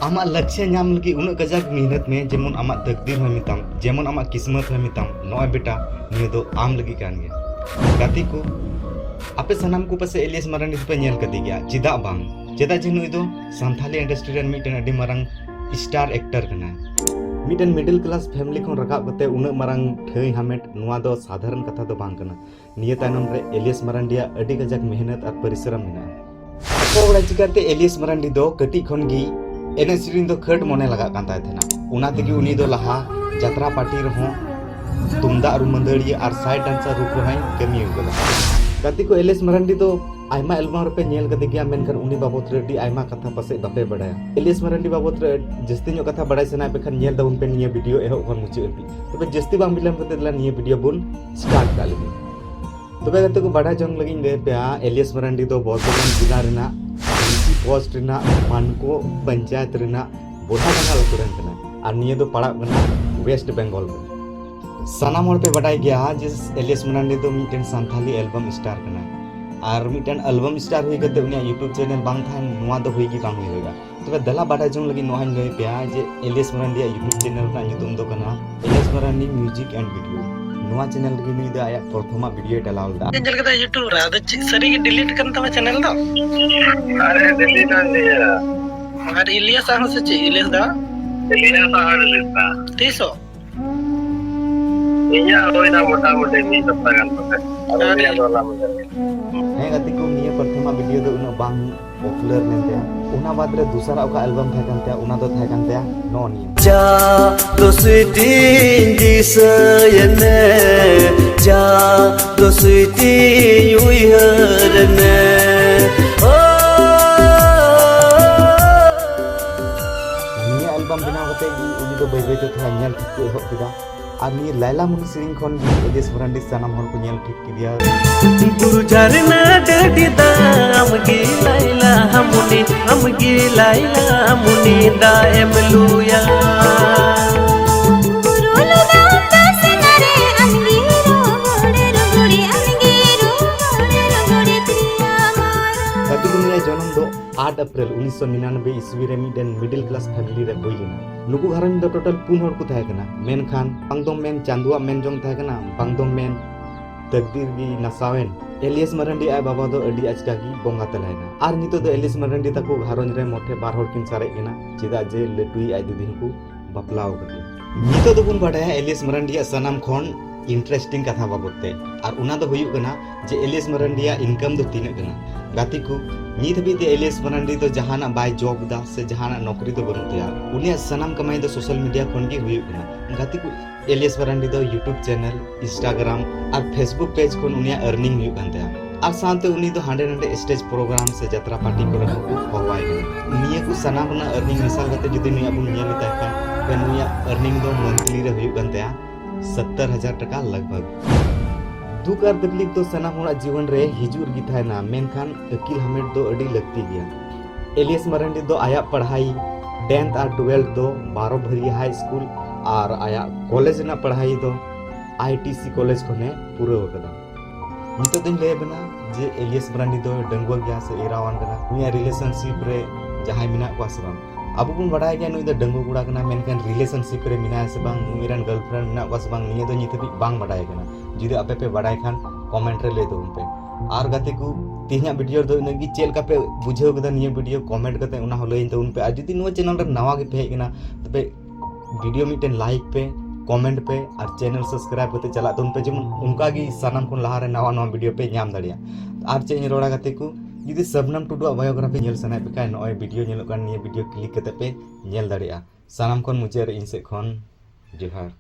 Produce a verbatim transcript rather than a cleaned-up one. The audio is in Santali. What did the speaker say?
ᱟᱢᱟᱜ ᱞᱟᱠᱥᱭᱚ ᱧᱟᱢ ᱞᱟᱹᱜᱤᱫ ᱩᱱᱟᱹᱜ ᱠᱟᱡᱟᱠ ᱢᱮᱦᱱᱚᱛ ᱢᱮ, ᱡᱮᱢᱚᱱ ᱟᱢᱟᱜ ᱛᱟᱠᱫᱤᱨ ᱦᱚᱸᱭ ᱢᱮᱛᱟᱢ, ᱡᱮᱢᱚᱱ ᱟᱢᱟᱜ ᱠᱤᱥᱢᱚᱛ ᱦᱚᱸᱭ ᱢᱮᱛᱟᱢ, ᱱᱚᱜᱼᱚᱭ ᱵᱮᱴᱟ, ᱱᱤᱭᱟᱹ ᱫᱚ ᱟᱢ ᱞᱟᱹᱜᱤᱫ ᱠᱟᱱ ᱜᱮᱭᱟ᱾ ᱜᱟᱛᱮ ᱠᱚ, ᱟᱯᱮ ᱥᱟᱱᱟᱢ ᱠᱚ ᱯᱟᱥᱮ ᱮᱞᱤᱭᱟᱥ ᱢᱟᱨᱟᱱᱰᱤ ᱫᱚᱯᱮ ᱧᱮᱞ ᱠᱟᱫᱮ ᱜᱮᱭᱟ, ᱪᱮᱫᱟᱜ ᱵᱟᱝ? ᱪᱮᱫᱟᱜ ᱡᱮ ᱱᱩᱭ ᱫᱚ ᱥᱟᱱᱛᱷᱟᱞᱤ industry ᱨᱮᱱ ᱢᱤᱫᱴᱮᱱ ᱟᱹᱰᱤ ᱢᱟᱨᱟᱝ star actor ᱠᱟᱱᱟᱭ᱾ ᱢᱤᱫᱴᱮᱱ middle class family ᱠᱷᱚᱱ ᱨᱟᱠᱟᱵ ᱠᱟᱛᱮ ᱩᱱᱟᱹᱜ ᱢᱟᱨᱟᱝ ᱴᱷᱟᱹᱭ ᱦᱟᱢᱮᱴ, ᱱᱚᱣᱟ ᱫᱚ ᱥᱟᱫᱷᱟᱨᱚᱱ ᱠᱟᱛᱷᱟ ᱫᱚ ᱵᱟᱝ ᱠᱟᱱᱟ᱾ ᱱᱤᱭᱟᱹ ᱛᱟᱭᱱᱚᱢ ᱨᱮ ᱮᱞᱤᱭᱟᱥ ᱢᱟᱨᱟᱱᱰᱤᱭᱟᱜ ᱟᱹᱰᱤ ᱠᱟᱡᱟᱠ ᱢᱮᱦᱱᱚᱛ ᱟᱨ ᱯᱚᱨᱤᱥᱨᱚᱢ ᱢᱮᱱᱟᱜᱼᱟ᱾ ᱚᱠᱚᱭ ᱵᱟᱲᱟᱭ ᱪᱤᱠᱟᱹᱛᱮ ᱮᱞᱤᱭᱟᱥ ᱢᱟᱨᱟᱱᱰᱤ ᱫᱚ ᱠᱟᱹᱴᱤᱡ ᱠᱷᱚᱱ ᱜᱮ ᱮᱱᱮᱡ ᱥᱮᱨᱮᱧ ᱫᱚ ᱠᱷᱟᱹᱴ ᱢᱚᱱᱮ ᱞᱟᱜᱟᱜ ᱠᱟᱱ ᱛᱟᱭ ᱛᱟᱦᱮᱱᱟ᱾ ᱚᱱᱟ ᱛᱮᱜᱮ ᱩᱱᱤ ᱫᱚ ᱞᱟᱦᱟ ᱡᱟᱛᱨᱟ party ᱨᱮᱦᱚᱸ ᱛᱩᱢᱫᱟᱜ ᱨᱩ ᱢᱟᱹᱫᱟᱹᱲᱤᱭᱟᱹ ᱟᱨ side dancer ᱨᱩᱯ ᱨᱮᱦᱚᱸᱭ ᱠᱟᱹᱢᱤ ᱟᱠᱟᱫᱟ᱾ ᱜᱟᱛᱮ ᱠᱚ, ᱮᱞᱤᱭᱟᱥ ᱢᱟᱨᱟᱱᱰᱤ ᱫᱚ ᱟᱭᱢᱟ album ᱨᱮᱯᱮ ᱧᱮᱞ ᱠᱟᱫᱮ ᱜᱮᱭᱟ, ᱢᱮᱱᱠᱷᱟᱱ ᱩᱱᱤ ᱵᱟᱵᱚᱫ ᱨᱮ ᱟᱹᱰᱤ ᱟᱭᱢᱟ ᱠᱟᱛᱷᱟ ᱯᱟᱥᱮᱡ ᱵᱟᱯᱮ ᱵᱟᱲᱟᱭᱟ᱾ ᱮᱞᱤᱭᱟᱥ ᱢᱟᱨᱟᱱᱰᱤ ᱵᱟᱵᱚᱫ ᱨᱮ ᱡᱟᱹᱥᱛᱤ ᱧᱚᱜ ᱠᱟᱛᱷᱟ ᱵᱟᱲᱟᱭ ᱥᱟᱱᱟᱭᱮᱫ ᱯᱮ ᱠᱷᱟᱱ ᱧᱮᱞ ᱛᱟᱵᱚᱱ ᱯᱮ ᱱᱤᱭᱟᱹ video ᱮᱦᱚᱵ ᱠᱷᱚᱱ ᱢᱩᱪᱟᱹᱫ ᱦᱟᱹᱵᱤᱡ᱾ ᱛᱚᱵᱮ ᱡᱟᱹᱥᱛᱤ ᱵᱟᱝ ᱵᱤᱞᱚᱢ ᱠᱟᱛᱮ ᱫᱮᱞᱟ ᱱᱤᱭᱟᱹ video ᱵᱚᱱ start ᱠᱟᱜ ᱞᱮᱜᱮ᱾ ᱛᱚᱵᱮ ᱜᱟᱛᱮ ᱠᱚ, ᱵᱟᱰᱟᱭ ᱡᱚᱝ ᱞᱟᱹᱜᱤᱫ ᱤᱧ ᱞᱟᱹᱭ ᱯᱮᱭᱟ, ᱮᱞᱤᱭᱟᱥ ᱢᱟᱨᱟᱱᱰᱤ ᱫᱚ ᱵᱚᱨᱫᱷᱚᱢᱟᱱ ᱡᱮᱞᱟ ᱨᱮᱱᱟᱜ ᱯᱚᱥᱴ ᱨᱮᱱᱟᱜ ᱢᱟᱱᱠᱚ ᱯᱚᱧᱪᱟᱭᱮᱛ ᱨᱮᱱᱟᱜ ᱵᱚᱰᱷᱟᱰᱟᱸᱜᱟᱞ ᱟᱹᱛᱩ ᱨᱮᱱ ᱠᱟᱱᱟᱭ᱾ ᱟᱨ ᱱᱤᱭᱟᱹ ᱫᱚ ᱯᱟᱲᱟᱜ ᱠᱟᱱᱟ West Bengal ᱨᱮ᱾ ᱥᱟᱱᱟᱢ ᱦᱚᱲ ᱯᱮ ᱵᱟᱰᱟᱭ ᱜᱮᱭᱟ ᱡᱮ ᱮᱞᱤᱭᱟᱥ ᱢᱟᱨᱟᱱᱰᱤ ᱫᱚ ᱢᱤᱫᱴᱮᱱ ᱥᱟᱱᱛᱷᱟᱞᱤ album star ᱠᱟᱱᱟᱭ᱾ ᱟᱨ ᱢᱤᱫᱴᱮᱱ album star ᱦᱩᱭ ᱠᱟᱛᱮ ᱩᱱᱤᱭᱟᱜ YouTube channel ᱵᱟᱝ ᱛᱟᱦᱮᱱ, ᱱᱚᱣᱟ ᱫᱚ ᱦᱩᱭ ᱜᱮ ᱵᱟᱝ ᱦᱩᱭ ᱫᱟᱲᱮᱭᱟᱜᱼᱟ᱾ ᱛᱚᱵᱮ ᱫᱮᱞᱟ ᱵᱟᱰᱟᱭ ᱡᱚᱝ ᱞᱟᱹᱜᱤᱫ ᱱᱚᱣᱟᱧ ᱞᱟᱹᱭ ᱯᱮᱭᱟ ᱡᱮ ᱮᱞᱤᱭᱟᱥ ᱢᱟᱨᱟᱱᱰᱤᱭᱟᱜ YouTube channel ᱨᱮᱱᱟᱜ ᱧᱩᱛᱩᱢ ᱫᱚ ᱠᱟᱱᱟ alias Marandi Music and Video᱾ ᱱᱚᱣᱟ channel ᱨᱮᱜᱮ ᱱᱩᱭ ᱫᱚ ᱟᱭᱟᱜ ᱯᱨᱚᱛᱷᱚᱢᱟᱜ video ᱭ ᱰᱟᱞᱟᱣ ᱞᱮᱫᱟ᱾ ᱧᱮᱞ ᱠᱮᱫᱟ YouTube ᱨᱮ, ᱟᱫᱚ ᱪᱮᱫ ᱥᱟᱹᱨᱤ ᱜᱮ delete ᱠᱟᱱ ᱛᱟᱢᱟ channel ᱫᱚ? ᱟᱨᱮ delete ᱟᱱ ᱜᱮᱭᱟ᱾ ᱟᱨ ᱤᱞᱤᱭᱟᱥ ᱟᱜ ᱦᱚᱸ ᱥᱮ ᱪᱮᱫ ᱤᱞᱤᱭᱟᱥ ᱫᱟ? ᱤᱞᱤᱭᱟᱥ ᱟᱜ ᱦᱚᱸ delete ᱫᱟ᱾ ᱛᱤᱥᱚᱜ? ᱤᱧᱟᱹᱜ ᱦᱩᱭᱱᱟ ᱢᱚᱴᱟᱢᱩᱴᱤ ᱢᱤᱫ ᱥᱚᱯᱛᱟ ᱜᱟᱱ ᱯᱟᱥᱮ᱾ ᱟᱨ ᱟᱨᱮ᱾ ᱩᱱᱤᱭᱟᱜ ᱫᱚ ᱦᱚᱞᱟ ᱢᱟᱫᱷᱮᱨ ᱜᱮ᱾ ᱦᱮᱸ ᱜᱟᱛᱮ ᱠᱚ, ᱱᱤᱭᱟᱹ ᱯᱨᱚᱛᱷᱚᱢᱟᱜ video ᱫᱚ ᱩᱱᱟᱹᱜ ᱵᱟᱝ popular ᱞᱮᱱ ᱛᱟᱭᱟ᱾ ᱚᱱᱟ ᱵᱟᱫ ᱨᱮ ᱫᱚᱥᱟᱨᱟᱜ ᱚᱠᱟ album ᱛᱟᱦᱮᱸ ᱠᱟᱱ ᱛᱟᱭᱟ, ᱚᱱᱟ ᱫᱚ ᱛᱟᱦᱮᱸ ᱠᱟᱱ ᱛᱟᱭᱟ ᱱᱚᱜᱼᱚ ᱱᱤᱭᱟᱹ᱾ ᱡᱟ ᱫᱚ ᱥᱩᱭᱴᱤᱧ ᱫᱤᱥᱟᱹᱭᱮᱱᱮ, ᱡᱟ ᱫᱚ ᱥᱩᱭᱴᱤᱧ ᱩᱭᱦᱟᱹᱨᱮᱱᱮ᱾ ᱳ᱾ ᱱᱤᱭᱟᱹ album ᱵᱮᱱᱟᱣ ᱠᱟᱛᱮ ᱜᱮ ᱩᱱᱤ ᱫᱚ ᱵᱟᱹᱭ ᱵᱟᱹᱭ ᱛᱮ ᱛᱷᱚᱲᱟ ᱧᱮᱞ ᱴᱷᱤᱠ ᱠᱚ ᱮᱦᱚᱵ ᱠᱮᱫᱟ᱾ ᱟᱨ ᱱᱤᱭᱟᱹ ᱞᱟᱭᱞᱟ ᱢᱩᱱᱤ ᱥᱮᱨᱮᱧ ᱠᱷᱚᱱ ᱜᱮ ᱮᱞᱤᱭᱟᱥ ᱢᱟᱨᱟᱱᱰᱤ ᱥᱟᱱᱟᱢ ᱦᱚᱲ ᱠᱚ ᱧᱮᱞ ᱴᱷᱤᱠ ᱠᱮᱫᱮᱭᱟ᱾ ᱵᱩᱨᱩ ᱡᱷᱟᱨᱱᱟ ᱰᱟᱹᱰᱤ ᱫᱟᱜ ᱟᱢᱜᱮ ᱞᱟᱭᱞᱟ ᱢᱩᱱᱤ, ᱟᱢᱜᱮ ᱞᱟᱭᱞᱟ ᱢᱩᱱᱤ ᱫᱟᱜ ᱮᱢ ᱞᱩᱭᱟ᱾ ᱵᱩᱨᱩ ᱞᱩᱫᱟᱢ ᱵᱟᱥᱱᱟ ᱨᱮ ᱟᱢᱜᱮ ᱨᱚᱜᱚᱲ ᱨᱚᱜᱚᱲ, ᱟᱢᱜᱮ ᱨᱚᱜᱚᱲ ᱨᱚᱜᱚᱲ ᱯᱨᱤᱭᱟ ᱢᱟᱨᱟ᱾ ᱜᱟᱛᱮ ᱠᱚ, ᱱᱩᱭᱟᱜ ᱡᱚᱱᱚᱢ ᱫᱚ ᱟᱴ ᱮᱯᱨᱤᱞ ᱩᱱᱤᱥᱥᱚ ᱱᱤᱨᱟᱱᱚᱵᱵᱳᱭ ᱤᱥᱣᱤ ᱨᱮ ᱢᱤᱫᱴᱮᱱ ᱢᱤᱰᱤᱞ ᱠᱞᱟᱥ ᱯᱷᱮᱢᱤᱞᱤ ᱨᱮ ᱦᱩᱭ ᱞᱮᱱᱟ᱾ ᱱᱩᱠᱩ ᱜᱷᱟᱨᱚᱸᱡᱽ ᱫᱚ ᱴᱳᱴᱟᱞ ᱯᱩᱱ ᱦᱚᱲ ᱠᱚ ᱛᱟᱦᱮᱸ ᱠᱟᱱᱟ, ᱢᱮᱱᱠᱷᱟᱱ ᱵᱟᱝ ᱫᱚᱢ ᱢᱮᱱ ᱪᱟᱸᱫᱳᱣᱟᱜ ᱢᱮᱱ ᱡᱚᱝ ᱛᱟᱦᱮᱸ ᱠᱟᱱᱟ, ᱵᱟᱝ ᱫᱚᱢ ᱢᱮᱱ ᱛᱟᱠᱫᱤᱨ ᱜᱮ ᱱᱟᱥᱟᱣᱮᱱ᱾ ᱮᱞᱤᱭᱟᱥ ᱢᱟᱨᱟᱱᱰᱤ ᱟᱡ ᱵᱟᱵᱟ ᱫᱚ ᱟᱹᱰᱤ ᱟᱪᱠᱟ ᱜᱮ ᱵᱚᱸᱜᱟ ᱛᱟᱞᱟᱭᱮᱱᱟ᱾ ᱟᱨ ᱱᱤᱛᱚᱜ ᱫᱚ ᱮᱞᱤᱭᱟᱥ ᱢᱟᱨᱟᱱᱰᱤ ᱛᱟᱠᱚ ᱜᱷᱟᱨᱚᱸᱡᱽ ᱨᱮ ᱢᱚᱴᱷᱮ ᱵᱟᱨ ᱦᱚᱲ ᱠᱤᱱ ᱥᱟᱨᱮᱡ ᱠᱟᱱᱟ, ᱪᱮᱫᱟᱜ ᱡᱮ ᱞᱟᱹᱴᱩᱭᱤᱡ ᱟᱡ ᱫᱤᱫᱤ ᱦᱚᱸᱠᱚ ᱵᱟᱯᱞᱟ ᱟᱠᱟᱫᱮᱭᱟ᱾ ᱱᱤᱛᱚᱜ ᱫᱚᱵᱚᱱ ᱵᱟᱰᱟᱭᱟ ᱮᱞᱤᱭᱟᱥ ᱢᱟᱨᱟᱱᱰᱤᱭᱟᱜ ᱥᱟᱱᱟᱢ ᱠᱷᱚᱱ ᱤᱱᱴᱟᱨᱮᱥᱴᱤᱝ ᱠᱟᱛᱷᱟ ᱵᱟᱵᱚᱫ ᱛᱮ, ᱟᱨ ᱚᱱᱟ ᱫᱚ ᱦᱩᱭᱩᱜ ᱠᱟᱱᱟ ᱡᱮ ᱮᱞᱤᱭᱟᱥ ᱢᱟᱨᱟᱱᱰᱤᱭᱟᱜ ᱤᱱᱠᱟᱢ ᱫᱚ ᱛᱤᱱᱟᱹᱜ ᱠᱟᱱᱟ᱾ ᱜᱟᱛᱮ ᱠᱚ, ᱱᱤᱛ ᱦᱟᱹᱵᱤᱡ ᱛᱮ ᱮᱞᱤᱭᱟᱥ ᱢᱟᱨᱟᱱᱰᱤ ᱫᱚ ᱡᱟᱦᱟᱱᱟᱜ ᱵᱟᱭ ᱡᱚᱵ ᱮᱫᱟ ᱥᱮ ᱡᱟᱦᱟᱱᱟᱜ ᱱᱚᱠᱨᱤ ᱫᱚ ᱵᱟᱹᱱᱩᱜ ᱛᱟᱭᱟ᱾ ᱩᱱᱤᱭᱟᱜ ᱥᱟᱱᱟᱢ ᱠᱟᱢᱟᱭ ᱫᱚ ᱥᱳᱥᱟᱞ ᱢᱤᱰᱤᱭᱟ ᱠᱷᱚᱱ ᱜᱮ ᱦᱩᱭᱩᱜ ᱠᱟᱱᱟ᱾ ᱜᱟᱛᱮ ᱠᱚ, ᱮᱞᱤᱭᱟᱥ ᱢᱟᱨᱟᱱᱰᱤ ᱫᱚ YouTube ᱪᱮᱱᱮᱞ, Instagram ᱟᱨ Facebook ᱯᱮᱡᱽ ᱠᱷᱚᱱ ᱩᱱᱤᱭᱟᱜ ᱟᱨᱱᱤᱝ ᱦᱩᱭᱩᱜ ᱠᱟᱱ ᱛᱟᱭᱟ᱾ ᱟᱨ ᱥᱟᱶᱛᱮ ᱩᱱᱤ ᱫᱚ ᱦᱟᱸᱰᱮ ᱱᱟᱰᱮ ᱥᱴᱮᱡᱽ ᱯᱨᱳᱜᱨᱟᱢ ᱥᱮ ᱡᱟᱛᱨᱟ ᱯᱟᱨᱴᱤ ᱠᱚᱨᱮ ᱦᱚᱸᱠᱚ ᱦᱚᱦᱚᱣᱟᱭ ᱠᱟᱱᱟ᱾ ᱱᱤᱭᱟᱹ ᱠᱚ ᱥᱟᱱᱟᱢ ᱨᱮᱱᱟᱜ ᱟᱨᱱᱤᱝ ᱢᱮᱥᱟᱞ ᱠᱟᱛᱮ ᱡᱩᱫᱤ ᱱᱩᱭᱟᱜ ᱵᱚᱱ ᱧᱮᱞ ᱞᱮᱛᱟᱭ ᱠᱷᱟᱱ, ᱛᱚᱵᱮ ᱱᱩᱭᱟᱜ ᱟᱨᱱᱤᱝ ᱫᱚ ᱢᱚᱱᱛᱷᱞᱤ ᱨᱮ ᱦᱩᱭᱩᱜ ᱠᱟᱱ ᱛᱟᱭᱟ ᱥᱚᱛᱛᱚᱨ ᱦᱟᱡᱟᱨ ᱴᱟᱠᱟ ᱞᱟᱜᱽ ᱵᱷᱟᱜᱽ᱾ ᱫᱩᱠ ᱟᱨ ᱛᱟᱠᱞᱤᱯ ᱫᱚ ᱥᱟᱱᱟᱢ ᱦᱚᱲᱟᱜ ᱡᱤᱵᱚᱱ ᱨᱮ ᱦᱤᱡᱩᱜ ᱨᱮᱜᱮ ᱛᱟᱦᱮᱱᱟ, ᱢᱮᱱᱠᱷᱟᱱ ᱟᱹᱠᱤᱞ ᱦᱟᱢᱮᱴ ᱫᱚ ᱟᱹᱰᱤ ᱞᱟᱹᱠᱛᱤ ᱜᱮᱭᱟ᱾ ᱮᱞᱤᱭᱟᱥ ᱢᱟᱨᱟᱱᱰᱤ ᱫᱚ ᱟᱭᱟᱜ ᱯᱟᱲᱦᱟᱣ ᱴᱮᱱᱛᱷ ᱟᱨ ᱴᱩᱭᱮᱞᱵᱷ ᱫᱚ ᱵᱟᱨᱚ ᱵᱷᱟᱹᱨᱤᱭᱟᱹ ᱦᱟᱭ ᱥᱠᱩᱞ ᱟᱨ ᱟᱭᱟᱜ ᱠᱚᱞᱮᱡᱽ ᱨᱮᱱᱟᱜ ᱯᱟᱲᱦᱟᱣ ᱫᱚ ᱟᱭ ᱴᱤ ᱥᱤ ᱠᱚᱞᱮᱡᱽ ᱠᱷᱚᱱᱮ ᱯᱩᱨᱟᱹᱣ ᱟᱠᱟᱫᱟ᱾ ᱱᱤᱛᱚᱜ ᱫᱚᱧ ᱞᱟᱹᱭ ᱟᱵᱮᱱᱟ ᱡᱮ ᱮᱞᱤᱭᱟᱥ ᱢᱟᱨᱟᱱᱰᱤ ᱫᱚ ᱰᱟᱺᱜᱩᱣᱟᱹ ᱜᱮᱭᱟ ᱥᱮ ᱮᱨᱟᱣᱟᱱ ᱠᱟᱱᱟ, ᱩᱱᱤᱭᱟᱜ ᱨᱤᱞᱮᱥᱚᱱᱥᱤᱯ ᱨᱮ ᱡᱟᱦᱟᱸᱭ ᱢᱮᱱᱟᱜ ᱠᱚᱣᱟ ᱥᱮ ᱵᱟᱝ᱾ ᱟᱵᱚ ᱵᱚᱱ ᱵᱟᱰᱟᱭ ᱜᱮᱭᱟ ᱱᱩᱭ ᱫᱚ ᱰᱟᱺᱜᱩᱣᱟᱹ ᱠᱚᱲᱟ ᱠᱟᱱᱟ, ᱢᱮᱱᱠᱷᱟᱱ ᱨᱤᱞᱮᱥᱚᱱᱥᱤᱯ ᱨᱮ ᱢᱮᱱᱟᱭᱟ ᱥᱮ ᱵᱟᱝ, ᱩᱱᱤ ᱨᱮᱱ ᱜᱟᱨᱞᱯᱷᱨᱮᱱᱰ ᱢᱮᱱᱟᱜ ᱠᱚᱣᱟ ᱥᱮ ᱵᱟᱝ, ᱱᱤᱭᱟᱹ ᱫᱚ ᱱᱤᱛ ᱦᱟᱹᱵᱤᱡ ᱵᱟᱝ ᱵᱟᱰᱟᱭ ᱠᱟᱱᱟ᱾ ᱡᱩᱫᱤ ᱟᱯᱮ ᱯᱮ ᱵᱟᱰᱟᱭ ᱠᱷᱟᱱ ᱠᱚᱢᱮᱱᱴ ᱨᱮ ᱞᱟᱹᱭ ᱛᱟᱵᱚᱱ ᱯᱮ᱾ ᱟᱨ ᱜᱟᱛᱮ ᱠᱚ, ᱛᱮᱦᱮᱧᱟᱜ ᱵᱷᱤᱰᱤᱭᱳ ᱨᱮᱫᱚ ᱤᱱᱟᱹᱜ ᱜᱮ᱾ ᱪᱮᱫ ᱞᱮᱠᱟ ᱯᱮ ᱵᱩᱡᱷᱟᱹᱣ ᱠᱮᱫᱟ ᱱᱤᱭᱟᱹ ᱵᱷᱤᱰᱤᱭᱳ, ᱠᱚᱢᱮᱱᱴ ᱠᱟᱛᱮ ᱚᱱᱟ ᱦᱚᱸ ᱞᱟᱹᱭᱟᱹᱧ ᱛᱟᱵᱚᱱ ᱯᱮ᱾ ᱟᱨ ᱡᱩᱫᱤ ᱱᱚᱣᱟ ᱪᱮᱱᱮᱞ ᱨᱮ ᱱᱟᱣᱟ ᱜᱮ ᱯᱮ ᱦᱮᱡ ᱠᱟᱱᱟ, ᱛᱚᱵᱮ ᱵᱷᱤᱰᱤᱭᱳ ᱢᱤᱫᱴᱮᱱ ᱞᱟᱭᱤᱠ ᱯᱮ, ᱠᱚᱢᱮᱱᱴ ᱯᱮ ᱟᱨ ᱪᱮᱱᱮᱞ ᱥᱟᱵᱥᱠᱨᱟᱭᱤᱵ ᱠᱟᱛᱮ ᱪᱟᱞᱟᱜ ᱛᱟᱵᱚᱱ ᱯᱮ, ᱡᱮᱢᱚᱱ ᱚᱱᱠᱟ ᱜᱮ ᱥᱟᱱᱟᱢ ᱠᱷᱚᱱ ᱞᱟᱦᱟ ᱨᱮ ᱱᱟᱣᱟ ᱱᱟᱣᱟ ᱵᱷᱤᱰᱤᱭᱳ ᱯᱮ ᱧᱟᱢ ᱫᱟᱲᱮᱭᱟᱜᱼᱟ᱾ ᱟᱨ ᱪᱮᱫ ᱤᱧ ᱨᱚᱲᱟ ᱜᱟᱛᱮ ᱠᱚ, ᱡᱩᱫᱤ ᱥᱟᱵᱱᱟᱢ ᱴᱩᱰᱩᱣᱟᱜ ᱵᱟᱭᱳᱜᱨᱟᱯᱷᱤ ᱧᱮᱞ ᱥᱟᱱᱟᱭᱮᱫ ᱯᱮ ᱠᱷᱟᱱ, ᱱᱚᱜᱼᱚᱭ ᱵᱷᱤᱰᱤᱭᱳ ᱧᱮᱞᱚᱜ ᱠᱟᱱ ᱱᱤᱭᱟᱹ ᱵᱷᱤᱰᱤᱭᱳ ᱠᱞᱤᱠ ᱠᱟᱛᱮ ᱯᱮ ᱧᱮᱞ ᱫᱟᱲᱮᱭᱟᱜᱼᱟ᱾ ᱥᱟᱱᱟᱢ ᱠᱷᱚᱱ ᱢᱩᱪᱟᱹᱫ ᱨᱮ ᱤᱧ ᱥᱮᱫ ᱠᱷᱚᱱ ᱡᱚᱦᱟᱨ᱾